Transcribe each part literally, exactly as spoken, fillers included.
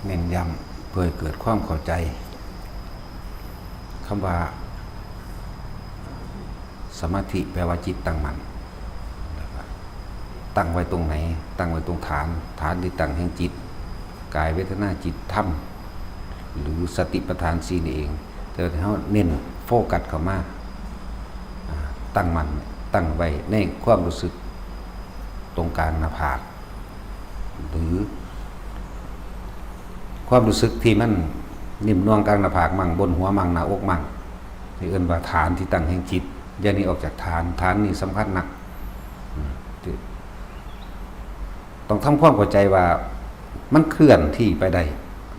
เน้นย้ำเพื่อให้เกิดความเข้าใจ คำว่าสมาธิแปลว่าจิตตั้งมั่น ตั้งไว้ตรงไหน? ตั้งไว้ตรงฐาน ฐานที่ตั้งแห่งจิต กายเวทนาจิตธรรม หรือสติปัฏฐานสี่นี่เอง แต่ว่าเฮาเน้นโฟกัสเข้ามา อ่า ตั้งมั่น ตั้งไว้ในความรู้สึกตรงกลางหน้าผาก หรือ ความรู้สึกที่มันนิ่มนวลกลางหน้าผากมั่ง บนหัวมั่ง หน้าอกมั่ง นี่เอิ้นว่าฐานที่ตั้งแห่งจิต อย่าหนีออกจากฐาน ฐานนี่สำคัญนัก อืม ที่ ต้องทำความเข้าใจว่ามันเคลื่อนที่ไปได้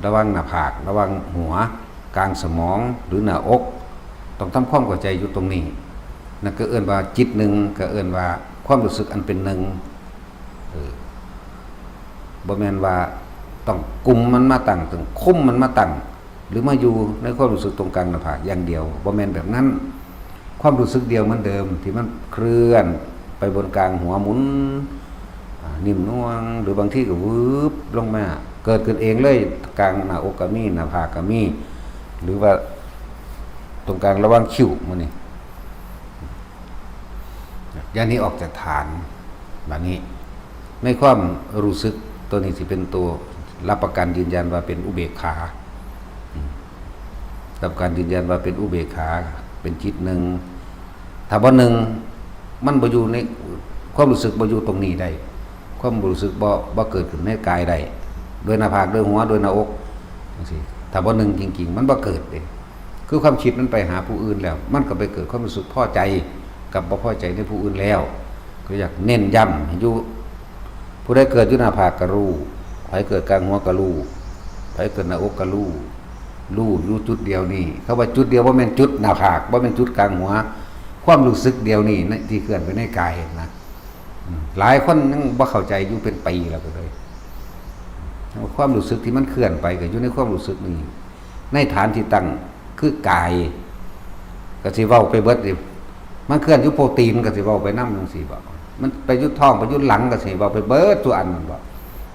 ระหว่างหน้าผาก ระหว่างหัว กลางสมอง หรือหน้าอก ต้องทำความเข้าใจอยู่ตรงนี้ นั่นก็เอิ้นว่าจิตหนึ่ง ก็เอิ้นว่าความรู้สึกอันเป็นหนึ่ง เออ บ่แม่นว่าต้องกุมมันมาตั้ง ต้องคุมมันมาตั้ง หรือมาอยู่ในความรู้สึกตรงกลางหน้าผากอย่างเดียว บ่แม่นแบบนั้น ความรู้สึกเดียวเหมือนเดิมที่มันเคลื่อนไปบนกลางหัว หมุน อ่า นิ่มนวล หรือบางทีก็วืบลงมา เกิดขึ้นเองเลย กลางหน้าอกก็มี หน้าผากก็มี หรือว่าตรงกลางระหว่างคิ้วหมู่นี่ อย่าหนีออกจากฐาน บัดนี้ ในความรู้สึกตัวนี้สิเป็นตัวรับประกันยืนยันว่าเป็นอุเบกขา อืม รับประกันยืนยันว่าเป็นอุเบกขา เป็นจิตหนึ่ง ถ้าบ่หนึ่ง มันบ่อยู่ใน ความรู้สึกบ่อยู่ตรงนี้ได้ ความรู้สึกบ่ บ่เกิดขึ้นในกายได้ โดยหน้าผาก โดยหัว โดยหน้าอก จังซี้ ถ้าบ่หนึ่งจริงๆ มันบ่เกิดเด้ คือความคิดมันไปหาผู้อื่นแล้ว มันก็ไปเกิดความรู้สึกพอใจกับบ่พอใจในผู้อื่นแล้ว ก็อยากเน้นย้ำให้อยู่ ผู้ใดเกิดอยู่หน้าผากก็รู้ ไผเกิดกลางหัวก็รู้ ไผเกิดหน้าอกก็รู้ รู้อยู่จุดเดียวนี่ คำว่าจุดเดียวบ่แม่นจุดหน้าผาก บ่แม่นจุดกลางหัว ความรู้สึกเดียวนี่นะ ที่เคลื่อนไปในกายนะ อืม หลายคนยังบ่เข้าใจอยู่เป็นปีแล้วก็เลย ความรู้สึกที่มันเคลื่อนไปก็อยู่ในความรู้สึกนี่ ในฐานที่ตั้งคือกาย ก็สิเว้าไปเบิดนี่ มันเคลื่อนอยู่โปรตีนก็สิเว้าไปนำจังซี่บ่ มันไปอยู่ท้อง ไปอยู่หลังก็สิเว้าไปเบิดตัวอันนั่นบ่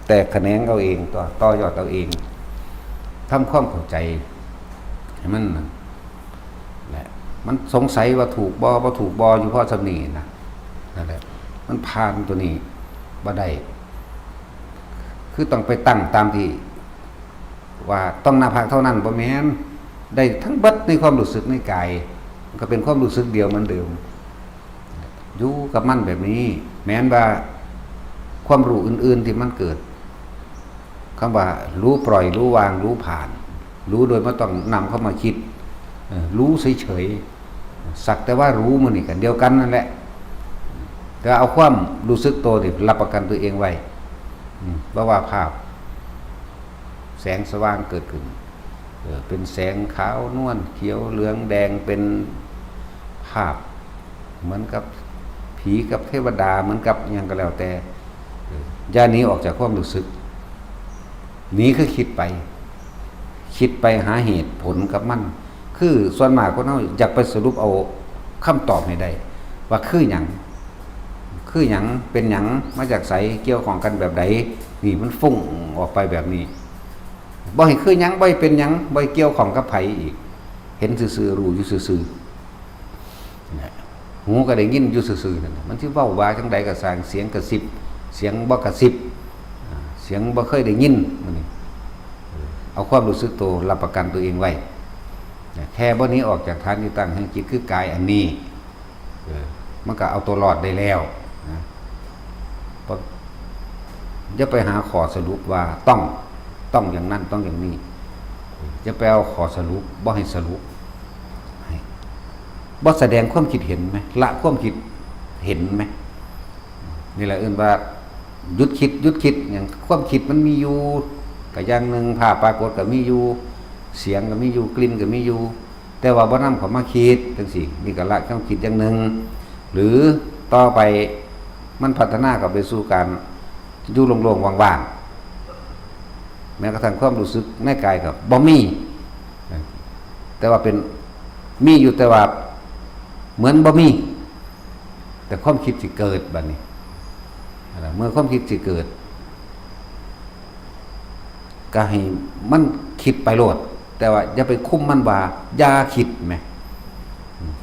แตกแขนงเอาเองตัว ต่อยอดเอาเอง ทำความเข้าใจให้มันนั่นแหละ มันสงสัยว่าถูกบ่ บ่ถูกบ่ อยู่พอส่ำนี้นะ นั่นแหละ มันผ่านตัวนี้บ่ได้ คือต้องไปตั้งตามที่ ว่าต้องหน้าผากเท่านั้น บ่แม่น ได้ทั้งเบิดในความรู้สึกในกาย มันก็เป็นความรู้สึกเดียวเหมือนเดิม อยู่กับมันแบบนี้ แม้นว่าความรู้อื่นๆที่มันเกิด คำว่ารู้ปล่อย รู้วาง รู้ผ่าน รู้โดยไม่ต้องนำเข้ามาคิด เออ รู้เฉยๆ สักแต่ว่ารู้มันนี่กันเดียวกันนั่นแหละ แต่เอาความรู้สึกตัวนี่รับประกันตัวเองไว้ อืม เพราะว่าภาพ แสงสว่างเกิดขึ้น เออ เป็นแสงขาวนวลเขียวเหลืองแดง เป็นภาพ เหมือนกับผีกับเทวดา เหมือนกับอิหยังก็แล้วแต่ เออ อย่าหนีออกจากความรู้สึก หนีคือคิดไป คิดไปหาเหตุผลกับมัน คือส่วนมากคนเฮาอยากไปสรุปเอาคำตอบให้ได้ ว่าคือหยัง คือหยัง เป็นหยัง มาจากไส เกี่ยวข้องกันแบบใด นี่มันฟุ้งออกไปแบบนี้ บ่ให้คือหยัง บ่ให้เป็นหยัง บ่ให้เกี่ยวข้องกับไผอีก เห็นซื่อๆ รู้อยู่ซื่อๆ นะ หูก็ได้ยินอยู่ซื่อๆ นั่นน่ะ มันสิเว้าว่าจั่งใดก็ซ่าง เสียงกระซิบ เสียงบ่กระซิบ อ่า เสียงบ่เคยได้ยิน มันนี่ เออ เอาความรู้สึกตัวรับประกันตัวเองไว้ นะ แค่บ่หนีออกจากฐานที่ตั้งแห่งจิตคือกายอันนี้ เออ มันก็เอาตัวรอดได้แล้วนะ บ่ อย่าไปหาข้อสรุปว่าต้อง ต้องอย่างนั้น ต้องอย่างนี้ อย่าไปเอาข้อสรุป บ่ให้สรุป ให้ บ่แสดงความคิดเห็นไหม ละความคิดเห็นไหม นี่แหละเอิ้นว่าหยุดคิด หยุดคิด อย่างความคิดมันมีอยู่ ก็อย่างหนึ่ง ภาพปรากฏก็มีอยู่ เสียงก็มีอยู่ กลิ่นก็มีอยู่ แต่ว่าบ่นำเข้ามาคิดจังซี้ นี่ก็ละความคิดอย่างหนึ่ง หรือต่อไปมันพัฒนาเข้าไปสู่การอยู่โล่งๆ ว่างๆ แม้กระทั่งความรู้สึกในกายก็บ่มี แต่ว่าเป็น มีอยู่แต่ว่าเหมือนบ่มี แต่ความคิดสิเกิดบัดนี้ เมื่อความคิดสิเกิด ก็ให้มันคิดไปโลด แต่ว่าอย่าไปคุมมันว่าอย่าคิดแหม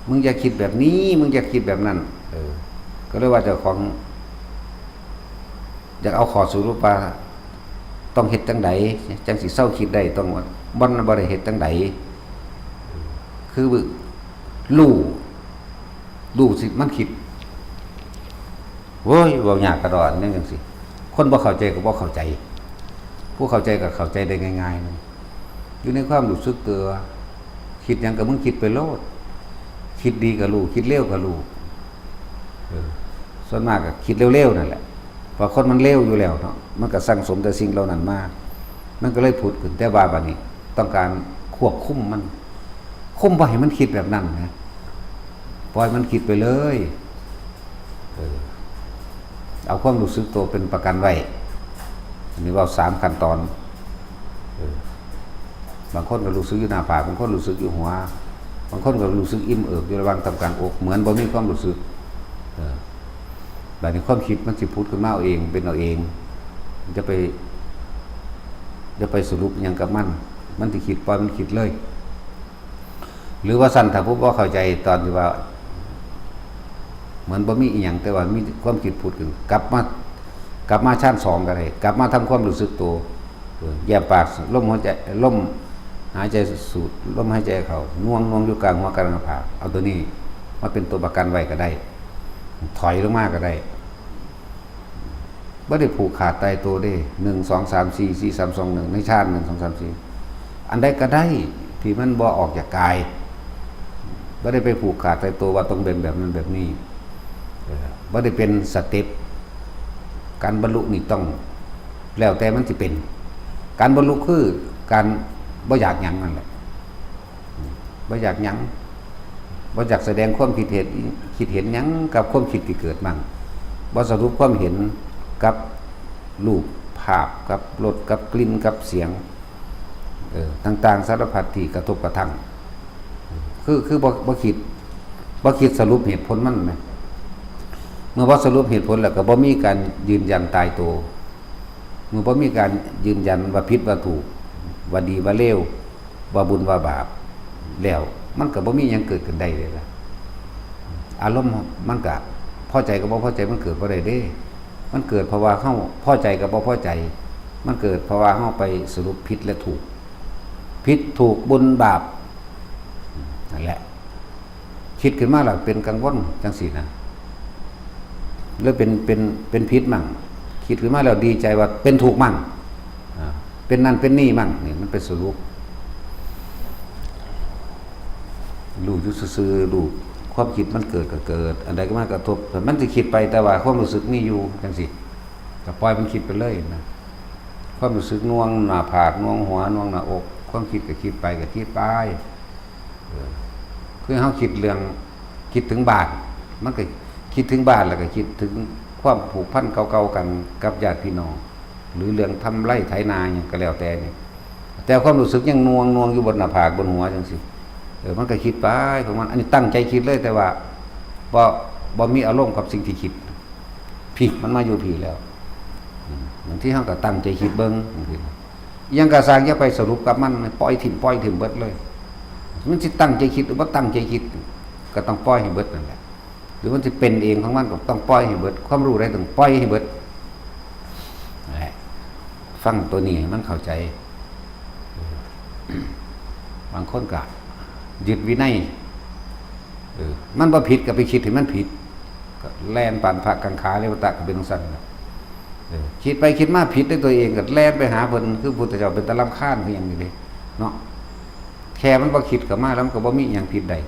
มึงอย่าคิดแบบนี้ มึงอย่าคิดแบบนั้น เออ ก็เลยว่าเจ้าของ อยากเอาข้อสรุปว่า ต้องเฮ็ดจั่งใด จั่งสิเซาคิดได้ ต้อง บ่ บ่ได้เฮ็ดจั่งใด คือรู้ รู้สิมันคิด โว้ย เว้ายากกระดอนเนี่ยจังซี่ คนบ่เข้าใจก็บ่เข้าใจ ผู้เข้าใจก็เข้าใจได้ง่ายๆ นึง อยู่ในความรู้สึกตัว คิดหยังก็มึงคิดไปโลด คิดดีก็รู้ คิดเลวก็รู้ เออ ส่วนมากก็คิดเลวๆ นั่นแหละ เพราะคนมันเลวอยู่แล้วเนาะ มันก็สั่งสมแต่สิ่งเหล่านั้นมา มันก็เลยผุดขึ้น แต่ว่าบัดนี้ต้องการควบคุมมัน คุมบ่ให้มันคิดแบบนั้นนะ ปล่อยมันคิดไปเลย เออ เอาความรู้สึกตัวเป็นประกันไว้ อันนี้เว้าสามขั้นตอน เออ บางคนก็รู้สึกอยู่หน้าผาก บางคนรู้สึกอยู่หัว บางคนก็รู้สึกอิ่มเอิบอยู่ระหว่างทำกลางอก เหมือนบ่มีความรู้สึก เออ บัดนี้ความคิดมันสิผุดขึ้นมาเอาเอง เป็นเอาเอง อย่าไป อย่าไปสรุปหยังกับมัน มันสิคิด ปล่อยมันคิดเลย หรือว่าซั่น ถ้าผู้บ่เข้าใจตอนที่ว่า เหมือนบ่มีอีหยัง แต่ว่ามีความคิดผุดขึ้น กลับมา กลับมาฌานสองก็ได้ กลับมาทำความรู้สึกตัว เออ แยบปาก ลมหัวใจ ลมหายใจสูด ลมหายใจเข้า หน่วง หน่วงอยู่กลางหัวกลางหน้าผาก เอาตัวนี้มาเป็นตัวประกันไว้ก็ได้ ถอยลงมาก็ได้ บ่ได้ผูกขาดตายตัวเด้ หนึ่ง สอง สาม สี่ สี่ สาม สอง หนึ่ง ในฌาน หนึ่ง สอง สาม สี่ อันใดก็ได้ที่มันบ่ออกจากกาย บ่ได้ไปผูกขาดตายตัวว่าต้องเป็นแบบนั้นแบบนี้ เออ บ่ได้เป็นสเต็ป การบรรลุนี่ต้อง แล้วแต่มันสิเป็น การบรรลุคือการบ่อยากหยังนั่นแหละ บ่อยากหยัง บ่อยากแสดงความคิดเห็น คิดเห็นหยังกับความคิดที่เกิดมั่ง บ่สรุปความเห็นกับรูปภาพ กับรส กับกลิ่น กับเสียง เออ ต่างๆ สารพัดที่กระทบกระทั่ง คือ คือบ่ บ่คิด บ่คิดสรุปเหตุผลมันแหม เมื่อบ่สรุปเหตุผลแล้วก็บ่มีการยืนยันตายตัว เมื่อบ่มีการยืนยันว่าผิดว่าถูก ว่าดีว่าเลว ว่าบุญว่าบาป แล้วมันก็บ่มีหยังเกิดขึ้นได้เลยล่ะ อารมณ์มันก็พอใจกับบ่พอใจมันเกิดบ่ได้เด้ มันเกิดเพราะว่าเฮาพอใจกับบ่พอใจ มันเกิดเพราะว่าเฮาไปสรุปผิดและถูก ผิดถูกบุญบาป นั่นแหละ คิดขึ้นมาแล้วเป็นกังวลจังซี่นะ แล้วเป็น เป็น เป็นผิดมั่ง คิดขึ้นมาแล้วดีใจว่าเป็นถูกมั่ง อ่า เป็นนั่นเป็นนี่มั่ง นี่มันเป็นสรุป รู้อยู่ซื่อๆ รู้ ความคิดมันเกิดก็เกิด อันใดก็มากระทบ มันสิคิดไป แต่ว่าความรู้สึกมีอยู่จังซี่ ก็ปล่อยมันคิดไปเลยนะ ความรู้สึกหน่วงหน้าผาก หน่วงหัว หน่วงหน้าอก ความคิดก็คิดไป ก็คิดไป เออ คือเฮาคิดเรื่อง คิดถึงบ้าน มันก็คิดถึงบ้าน แล้วก็คิดถึงความผูกพันเก่าๆ กันกับญาติพี่น้อง หรือเรื่องทำไร่ไถนาหยังก็แล้วแต่นี่ แต่ความรู้สึกยังหน่วง หน่วงอยู่บนหน้าผาก บนหัวจังซี่ เออ มันก็คิดไปของมัน อันนี้ตั้งใจคิดเลย แต่ว่าบ่ บ่มีอารมณ์กับสิ่งที่คิด พี้ มันมาอยู่พี้แล้ว อืม บางทีเฮาก็ตั้งใจคิดเบิ่ง บางที อิหยังก็ซ่าง อย่าไปสรุปกับมัน ปล่อยถิ่ม ปล่อยถิ่มเบิดเลย มันสิตั้งใจคิดหรือบ่ตั้งใจคิด ก็ต้องปล่อยให้เบิดนั่นแหละ หรือมันสิเป็นเองของมัน ก็ต้องปล่อยให้เบิด ความรู้ใดต้องปล่อยให้เบิด นั่นแหละ ฟังตัวนี้ให้มันเข้าใจ บางคนก็ยึดวินัย เออ มันบ่ผิดก็ไปคิดให้มันผิด ก็แล่นปานพระกังขาเลวตะ ก็เป็นจั่งซั้นน่ะ เออ คิดไปคิดมาผิดด้วยตัวเอง ก็แล่นไปหาเพิ่น คือพุทธเจ้าเป็นตะรำคาญคือหยังนี่เด้ เนาะ แค่มันบ่คิดเข้ามาแล้วมันก็บ่มีหยังผิดได้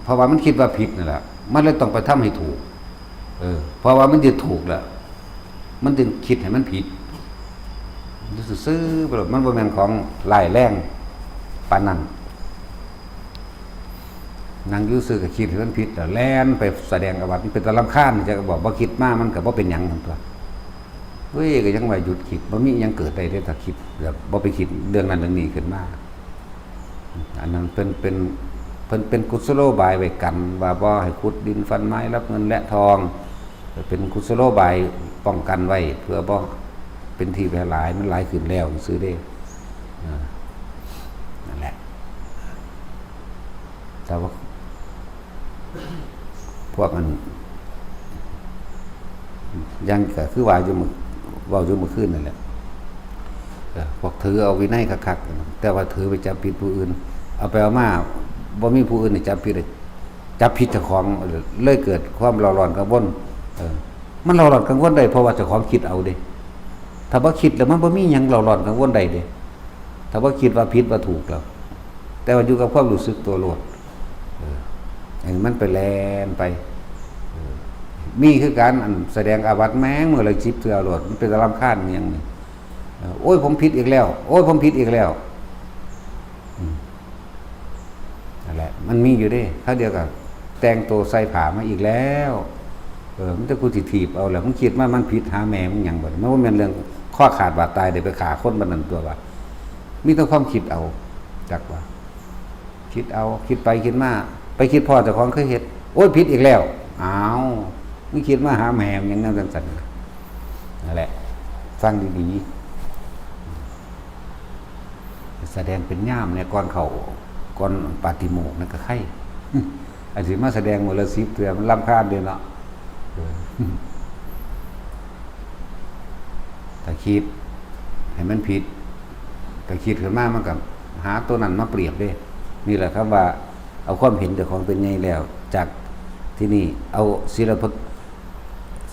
เพราะว่ามันคิดว่าผิดนั่นแหละ มันเลยต้องไปทำให้ถูก เออ เพราะว่ามันยึดถูกแล้ว มันจึงคิดให้มันผิด ซื่อๆ ไปโลด มันบ่แม่นของร้ายแรงปานนั้น นั่งอยู่ซื่อก็คิดให้มันผิดแล้ว แล่นไปแสดงอวตาร มันเป็นตะรำคาญ จะบอกบ่คิดมา มันก็บ่เป็นหยังซั่นตั่ว เฮ้ย ก็ยังว่าหยุดคิด บ่มีหยังเกิดได้เด้ ถ้าคิดแบบบ่ไปคิดเรื่องนั้นเรื่องนี้ขึ้นมา อันนั้นเพิ่นเป็น เพิ่นเป็นกุศโลบายไว้กัน ว่าบ่ให้ขุดดินฟันไม้รับเงินและทอง เป็นกุศโลบายป้องกันไว้ เพื่อบ่ เป็นที่แพร่หลาย มันหลายขึ้นแล้วซื่อเด้ อ่า นั่นแหละ แต่ว่า พวกอัน ยังก็คือว่าอยู่มื้อ เว้าอยู่มื้อคืนนั่นแหละ เออ พวกถือเอาวินัยคักๆ แต่ว่าถือไปจับผิดผู้อื่น เอาไปเอามา บ่มีผู้อื่นนี่จับผิดเลย จับผิดเจ้าของ เลยเกิดความเร่าร้อนกังวล เออ มันเร่าร้อนกังวลได้ เพราะว่าเจ้าของคิดเอาเด้ ถ้าบ่คิดแล้วมันบ่มีหยังเร่าร้อนกังวลได้เด้ ถ้าบ่คิดว่าผิดว่าถูกแล้ว แต่ว่าอยู่กับความรู้สึกตัวโลด เออ ให้มันไปแล่นไป เออ มีคือกัน อันแสดงอาบัติแม่งมื้อละสิบเทื่อโลด มันเป็นตาลำคาญอิหยังนี่ เออ โอ้ย ผมผิดอีกแล้ว โอ้ย ผมผิดอีกแล้ว อืม นั่นแหละ มันมีอยู่เด้ คราวเดียวก็แต่งตัวใส่ผ้ามาอีกแล้ว เออ มันจะกูสิถีบเอาแหละ มึงคิดมามันผิดหาแม่มึงหยังบ่ มันบ่แม่นเรื่องคอขาดบาดตาย เดี๋ยวไปฆ่าคนปานนั้นตัวว่า มีแต่ความคิดเอา จักว่า คิดเอา คิดไปคิดมา ไปคิดพ้อเจ้าของเคยเฮ็ด โอ้ย ผิดอีกแล้ว อ้าว มึงคิดมาหาแม่มึงหยังแนวจังซั่น นั่นแหละ ฟังดีๆ แสดงเป็นยามเนี่ย ก่อนเข้า ก่อนปาฏิโมกข์นั่นก็ไคร้ อันสิมาแสดงมื้อละสิบเทื่อ มันรำคาญเด้เนาะ เออ ถ้าคิดให้มันผิด ถ้าคิดขึ้นมามันก็หาตัวนั้นมาเปรียบเด้ นี่แหละครับว่า เอาความเห็นเจ้าของเป็นใหญ่แล้ว จากที่นี่เอาศีลพจน์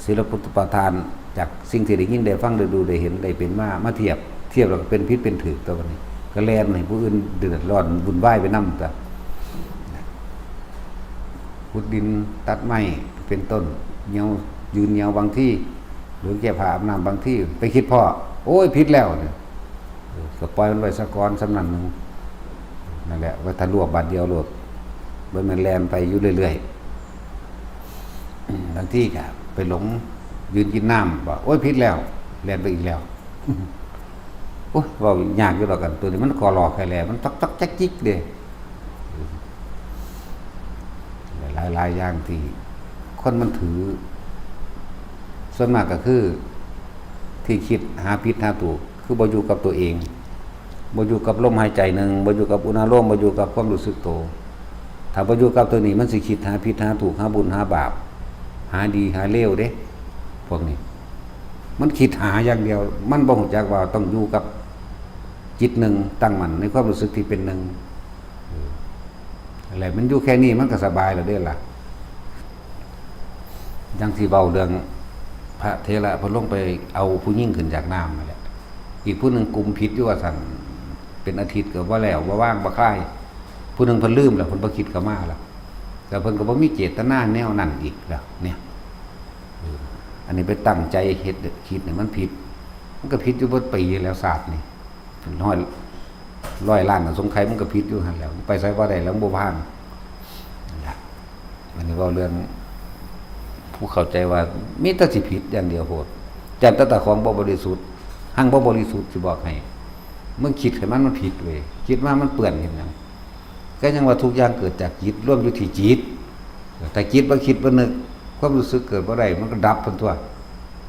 ศีลพจน์ประทาน จากสิ่งที่ได้ยินได้ฟังได้ดูได้เห็นได้เป็นมา มาเทียบ เทียบแล้วก็เป็นผิดเป็นถูก ตัวนี้ ก็แล่นให้ผู้อื่นเดือดร้อนวุ่นวายไปนำ ตัว ขุดดินตัดไม้เป็นต้น เหนี่ยว ยืนเหนี่ยวบางที หรือแก้ผ้าอาบน้ำบางที ไปคิดพ้อ โอ้ย ผิดแล้วเนี่ย เออ ก็ปล่อยมันไว้ซะก่อน ส่ำนั้นหนึ่ง นั่นแหละ ไว้ถ้ารวบบาดเดียวโลด บ่แม่นแล่นไปอยู่เรื่อยๆ อืม บางทีก็ไปหลงยืนกินน้ำ ว่า โอ้ย ผิดแล้ว แล่นไปอีกแล้ว โอ้ย เว้ายากอยู่ดอกกัน ตัวนี้มันก็หลอกใครแหละ มันต๊อกต๊อกจักจิกเด้ หลายๆ อย่างที่คนมันถือ ส่วนมากก็คือ ที่คิดหาผิดหาถูก คือบ่อยู่กับตัวเอง บ่อยู่กับลมหายใจหนึ่ง บ่อยู่กับอุณหภูมิ บ่อยู่กับความรู้สึกตัว ถ้าบ่อยู่กับตัวนี้ มันสิคิดหาผิดหาถูก หาบุญหาบาป หาดีหาเลวเด้ พวกนี้ มันคิดหาอย่างเดียว มันบ่รู้จักว่าต้องอยู่กับจิตหนึ่ง ตั้งมั่นในความรู้สึกที่เป็นหนึ่ง เออ อะไร มันอยู่แค่นี้มันก็สบายแล้วเด้ล่ะ อย่างที่เว้าเรื่องพระเถระเพิ่นลงไปเอาผู้หญิงขึ้นจากน้ำนั่นแหละ อีกผู้หนึ่งกุมผิดอยู่ว่าซั่น เป็นอาทิตย์ก็บ่แล้ว บ่ว่าง บ่คลาย ผู้หนึ่งเพิ่นลืมแล้ว เพิ่นบ่คิดเข้ามาแล้ว แต่เพิ่นก็บ่มีเจตนาแนวนั้นอีกแล้ว เนี่ย เออ อันนี้ไปตั้งใจเฮ็ดคิดเนี่ยมันผิด มันก็ผิดอยู่เบิดปีแล้ว ศาสตร์นี่ ร้อย ร้อยล้านน่ะ สงไข่มันก็ผิดอยู่หั่นแหล้ว ไปไสบ่ได้แล้ว มันบ่ผ่าน นั่นล่ะ อันนี้เว้าเรื่อง ผู้เข้าใจว่ามีแต่สิผิดอย่างเดียวโพด ย่านแต่เจ้าของบ่บริสุทธิ์ หั่งบ่บริสุทธิ์ สิบอกให้ มึงคิดให้มัน มันผิดเว้ย คิดมามันเปื้อนเฮ็ดหยัง ก็ยังว่าทุกอย่างเกิดจากจิต รวมอยู่ที่จิต ถ้าจิตบ่คิดบ่นึก ความรู้สึกเกิดบ่ได้ มันก็ดับพุ้นตั๊ว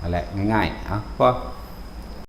นั่นแหละ ง่ายๆ เอ้า พอ